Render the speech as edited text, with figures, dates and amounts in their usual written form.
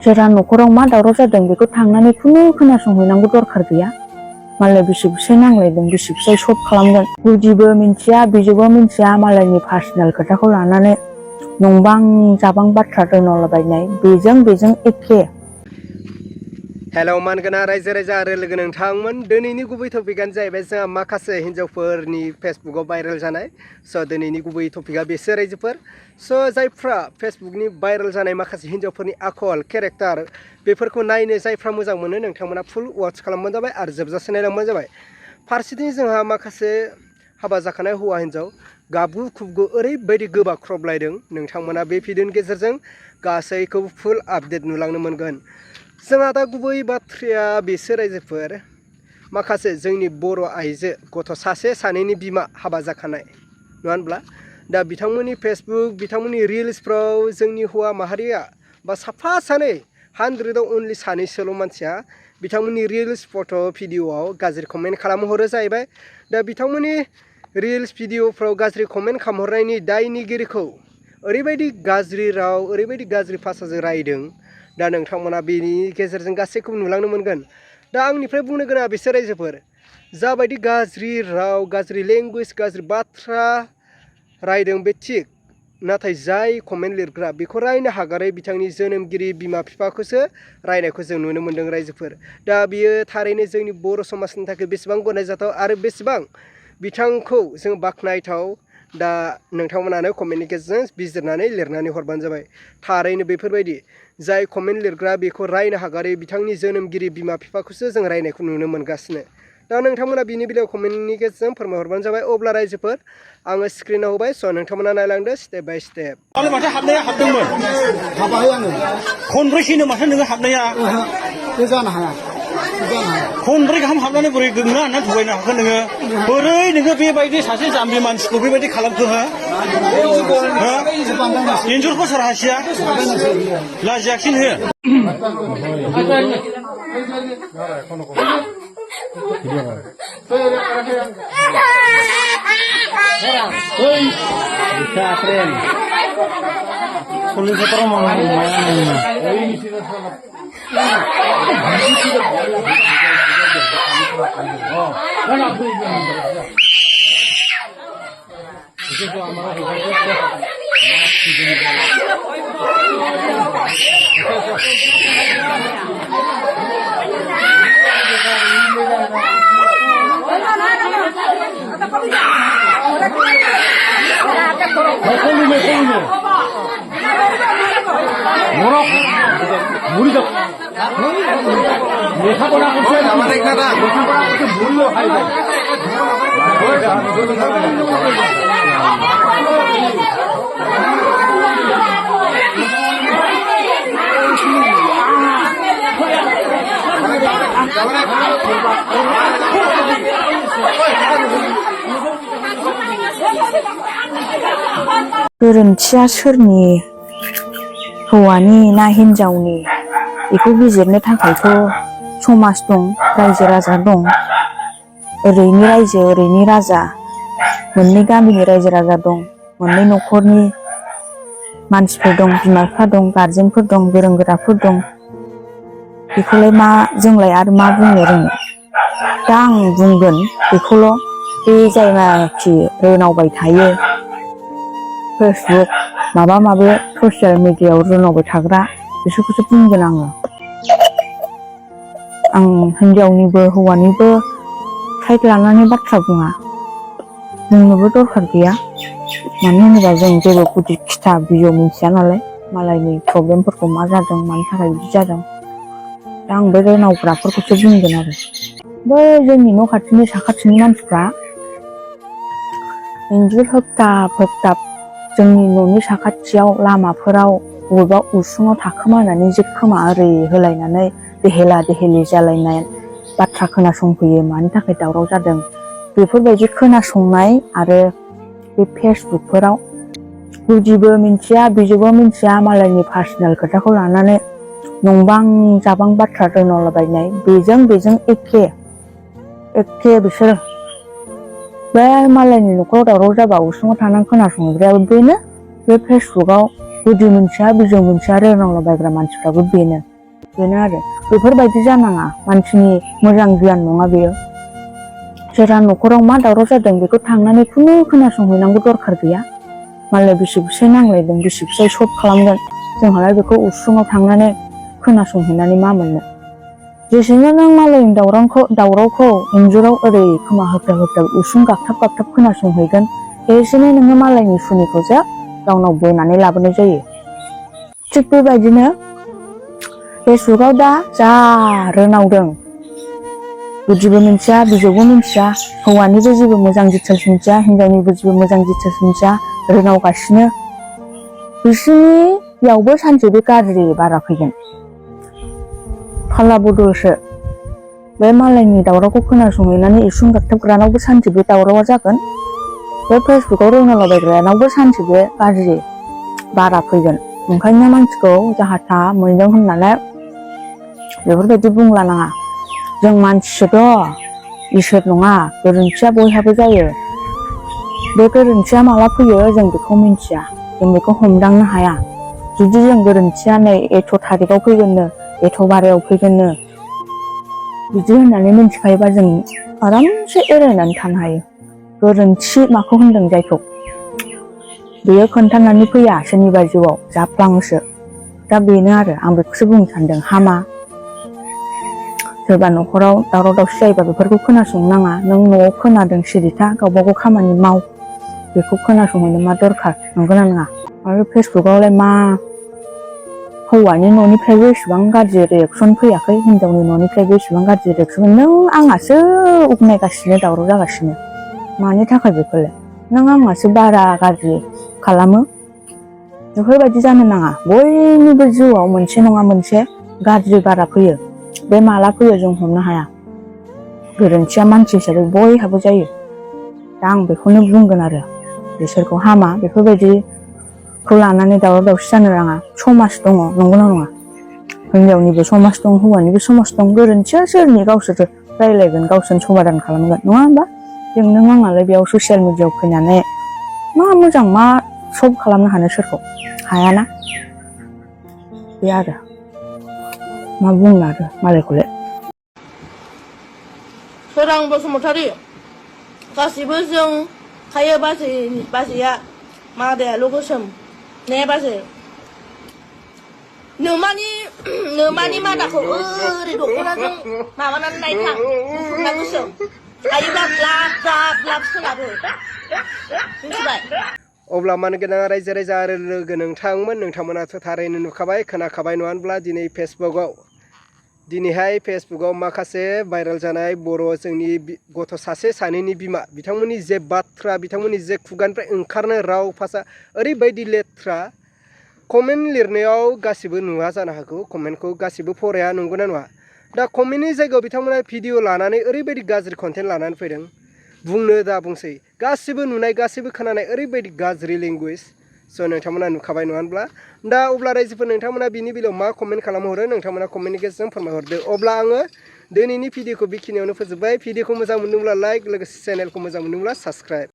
सोरहा न'खराव मा दावराव जादों बेखौ थांनानै खुनु खोनासंहैनांगौ दरखार गैया। मालाय बिसि नांलायदों बिसि सल्भ खालामगोन। गुदिबो मिन्थिया बिजौबो मिन्थिया मालायनि पार्सनेल खोथाखौ लानानै नंबां जाबां बाथ्रा दोनलाबायनाय बेजों एखे। हेलौ मानगोना रायजो राजा आरो लोगो नोंथांमोन, दिनैनि गुबै टपिकआनो जाहैबाय जोंहा माखासे हिन्जावफोरनि फेसबुकआव भाइरेल जानाय। स' दिनैनि गुबै टपिकआ बेसो रायजोफोर। स' जायफ्रा फेसबुकनि भाइरेल जानाय माखासे हिन्जावफोरनि आखल केरेक्टार बेफोरखौ नायनो जायफ्रा मोजां मोनो नोंथांमोना फुल वाच खालामबानो जाबाय आरो जोबजासे नायलांबानो जाबाय। फारसेथिं जोंहा माखासे हाबा जाखानाय हौवा हिन्जाव गाबगु खुबगु ओरैबायदि गोबाख्रबलायदों, नोंथांमोना बे भिडिअनि गेजेरजों गासैखौबो फुल आपडेट नुलांनो मोनगोन। जोंहा दा गुबै बाथ्राया बेसो रायजोफोर, माखासे जोंनि बर' आइजो गथ' सासे सानैनि बिमा हाबा जाखानाय नङा होनब्ला? दा बिथांमोननि फेसबुक बिथांमोननि रिल्सफ्राव जोंनि हौवा माहारिया बा साफा सानै 100आव अनलि सानैसोल' मानसिया बिथांमोननि रिल्स फट' भिडिअ'आव गाज्रि कमेन्ट खालामहरो जाहैबाय। दा बिथांमोननि रिल्स भिडिअ'फ्राव गाज्रि कमेन्ट खालामहरनायनि दायनिगिरिखौ ओरैबायदि गाज्रि राव ओरैबायदि गाज्रि भाषाजों रायदों। दा नोंथांमोना बेनि गेजेरजों गासैखौबो नुलांनो मोनगोन। दा आंनिफ्राय बुंनो गोनाङा बिसोर रायजोफोर, जाबायदि गाज्रि राव गाज्रि लेंगुवेज गाज्रि बाथ्रा रायदों बे थिग, नाथाय जाय कमेन्ट लिरग्रा बेखौ रायनो हागारै बिथांनि जोनोमगिरि बिमा बिफाखौसो रायनायखौ जों नुनो मोन्दों रायजोफोर। दा बियो थारैनो जोंनि बर' समाजनि थाखाय बेसेबां गनायजाथाव आरो बेसेबां बिथांखौ जों बाख्नायथाव। दा नोंथांमोनानो कमेन्टनि गेजेरजों बिजिरनानै लिरनानै हरबानो जाबाय। थारैनो बेफोरबायदि जाय कमेन्ट लिरग्रा बेखौ रायनो हागारै बिथांनि जोनोमगिरि बिमा बिफाखौसो जों रायनायखौ नुनो मोनगासिनो। दा नोंथांमोना बिनि बेलायाव कमेन्टनि गेजेरजों फोरमायहरबानो जाबाय। अब्ला रायजोफोर आङो स्क्रिनाव होबाय, स' नोंथांमोना नायलांदो स्टेप बाय स्टेप। माथो हाबनाया हाबदोंमोन हाबाय आङो खनब्रैसैनो माथो नोङो हाबनाया बे जानो हाया खनब्रै गाहाम हाबनानै बोरै गोंना होनना थगायनो हाखो नोङो? बोरै नोङो बेबायदि सासे जाम्बि मानसिखौ बेबायदि खालामखो? हो एन्जरखौ सोर हासिया लाजियाखिन हो। गोरोन्थिया सोरनि, हौवानि ना हिन्जावनि, बेखौ बिजिरनो थाखायथ' समाज दं, रायजो राजा दं। ओरैनि रायजो ओरैनि राजा, मोननै गामिनि रायजो राजा दं, मोननै न'खरनि मानसिफोर दं, बिमा बिफा दं, गारजेनफोर दं, गोरों गोराफोर दं। बेखौलाय मा जोंलाय आरो मा बुंनो रोङो? दा आं बुंगोन बेखौल', बे जायनाखि रोनावबाय थायो फेसबुक माबा माबि ससियेल मिडियायाव रोनावबाय थाग्रा बिसोरखौसो बुंगोन आङो। आं हिन्जावनिबो हौवानिबो साइड लानानै बाथ्रा बुङा, बुंनोबो दरखार गैया। मानो होनोबा जों जेबो गुदि खिथा बिजौ मिथिया नालाय, मालायनि प्रब्लेमफोरखौ मा जादों मानि थाखाय बिदि जादों। दा आं बे रोनावग्राफोरखौसो बुंगोन आरो। बै जोंनि न' खाथिनि साखाथिनि मानसिफ्रा इन्जुर होगथाब जोंनि न'नि साखाथियाव लामाफोराव बबेबा उसुङाव थाखोमानानै जे खोमा ओरै होलायनानै देहेला देहेलि जालायनाय बाथ्रा खोनासंफैयो। मानि थाखाय दावराव जादों बेफोरबायदि खोनासंनाय आरो बे फेसबुकफोराव गुदिबो मिन्थिया बिजौबो मिन्थिया मालायनि पार्सनेल खोथाखौ लानानै नंबां जाबां बाथ्रा दोनलाबायनाय बेजों एखे बिसोर। बे मालायनि न'खराव दावराव जाबा उसुङाव थानानै खोनासंग्रायाबो बेनो, बे फेसबुकआव गुदि मिन्थिया बिजौ मिन्थिया रोनावलाबायग्रा मानसिफ्राबो बेनो। बेनो आरो बेफोरबायदि जानाङा मानसिनि मोजां गियान नङा बेयो सोरहा न'खराव मा दावराव जादों बेखौ थांनानै खुनु खोनासंहैनांगौ दरखार गैया मालाय बेसे नांलायदों बेसे सल्भ खालामगोन जोंहालाय बेखौ उसुङाव थांनानै खोनासंहैनानै मा मोननो जेसेनो नों मालायनि दावरावखौ इन्जुराव ओरै खोमा होख्राब उसुं गाबथाब खोनासंहैगोन एसेनो नोङो मालायनि सुनिखौ जा गावनाव बोनानै लाबोनाय जायो थिग बेबायदिनो फेसबुकआव दा जा रोनावदों बुजिबो मिन्थिया बिजौबो मिन्थिया हौवानिबो जेबो मोजां डिटेल्स मिन्थिया हिनजावनिबो जेबो मोजां डिटेल्स मिन्थिया रोनावगासिनो बिसिनियावबो सानसे बे गाज्रि बारा फैगोन फाला बदलसो बे मालायनि दावरावखौ खोनासंहैनानै इसुं गाबथाबग्रानावबो सानसे बे दावरावा जागोन बे फेसबुकआव रोंलाबायग्रानावबो सानसे बे गाज्रि बारा फैगोन ओंखायनो मानसिखौ जाहा थाहा मोनदों होननानै बेफोरबायदि बुंला नाङा जों मानसिसोथ' इसोर नङा गोरोन्थिया बयहाबो जायो बे गोरोन्थिया माला फैयो जों बेखौ मिन्थिया जों बेखौ हमदांनो हाया जुदि जों गोरोन्थिया नै एथ' थारिखआव फैगोननो एथ' बारायाव फैगोननो बिदि होननानै मिन्थिखायोबा जों आरामसे एरायनानै थानो हायो गोरोन्थि माखौ होनदों जायखौ बेयो खोन्थानानै फैया सोरनिबा जिउआव जाफ्लाङोसो दा बेनो आरो आं बेखौसो बुंनो सानदों हामा सोरबा न'खराव दावराव दावसि जायोबा बेफोरखौ खोनासंनो नाङा नों न'आव खोनादों सिरिथा गावबागाव खामानि माव बेखौ खोनासंहैनो मा दरखार नंगौना नङा आरो फेसबुकआवलाय मा हौवानि न'निफ्रायबो एसेबां गाज्रि रिएक्सन फैयाखै हिनजावनि न'निफ्रायबो एसेबां गाज्रि रिएक्सन नों आंहासो उगनायगासिनो दावराव जागासिनो मानि थाखाय बेखौलाय नों आंहासो बारा गाज्रि खालामो बेफोरबायदि जानो नाङा बयनिबो जिउआव मोनसे नङा मोनसे गाज्रि बारा फैयो बे माला फैयो जों हमनो हाया गोरोन्थिया मानसि हिसाबै बयहाबो जायो दा आं बेखौनो बुंगोन आरो बिसोरखौ हामा बेफोरबायदिखौ लानानै दावराव दावसि जानो नाङा समाज दङ नंगौना नङा हिनजावनिबो समाज दं हौवानिबो समाज दं गोरोन्थिया सोरनि गावसोर रायलायगोन गावसोरनो समाधान खालामगोन नङा होमबा जों नों आंहालाय बेयाव ससियेल मिडियायाव फैनानै मा मोजां मा सल्भ खालामनो हानो सोरखौ हायाना बे आरो मा बुंनो आरो मालायखौलाय सोरां बसुमतारी गासिबो जों खायो बाजैया मादायाल' गोसोम ने बाजै नोमानि मादाखौ ओरै दख'नाजों माबानानै नायथां गुफुरना गोसोम हायोब्ला ग्लाब सोलाबो मिथिबाय अब्ला मानगोनां रायजो राजा आरो लोगो नोंथांमोनाथ' थारैनो नुखाबाय खोनाखाबाय नङा होनब्ला दिनैहाय फेसबुकआव माखासे भाइरेल जानाय बर' जोंनि गथ' सासे सानैनि बिमा बिथांमोननि जे बाथ्रा बिथांमोननि जे खुगानिफ्राय ओंखारनाय राव भाषा ओरैबायदि लेथ्रा कमेन्ट लिरनायाव गासिबो नुवा जानो हागौ कमेन्टखौ गासिबो फराया नंगौना नङा दा कमेन्टनि जायगायाव बिथांमोना भिडिअ लानानै ओरैबायदि गाज्रि कन्टेन्ट लानानै फैदों बुंनो दा बुंसै गासिबो नुनाय गासिबो खोनानाय ओरैबायदि गाज्रि लेंगुवेज स' नोंथांमोना नुखाबाय नङा होनब्ला दा अब्ला रायजोफोर नोंथांमोना बिनि बेलायाव मा कमेन्ट खालामहरो नोंथांमोना कमेन्टनि गेजेरजों फोरमायहरदो अब्ला आङो दिनैनि भिडिअखौ बेखिनियावनो फोजोबबाय भिडिअखौ मोजां मोनदोंब्ला लाइक लोगोसे चेनेलखौ मोजां मोनदोंब्ला साबस्क्राइब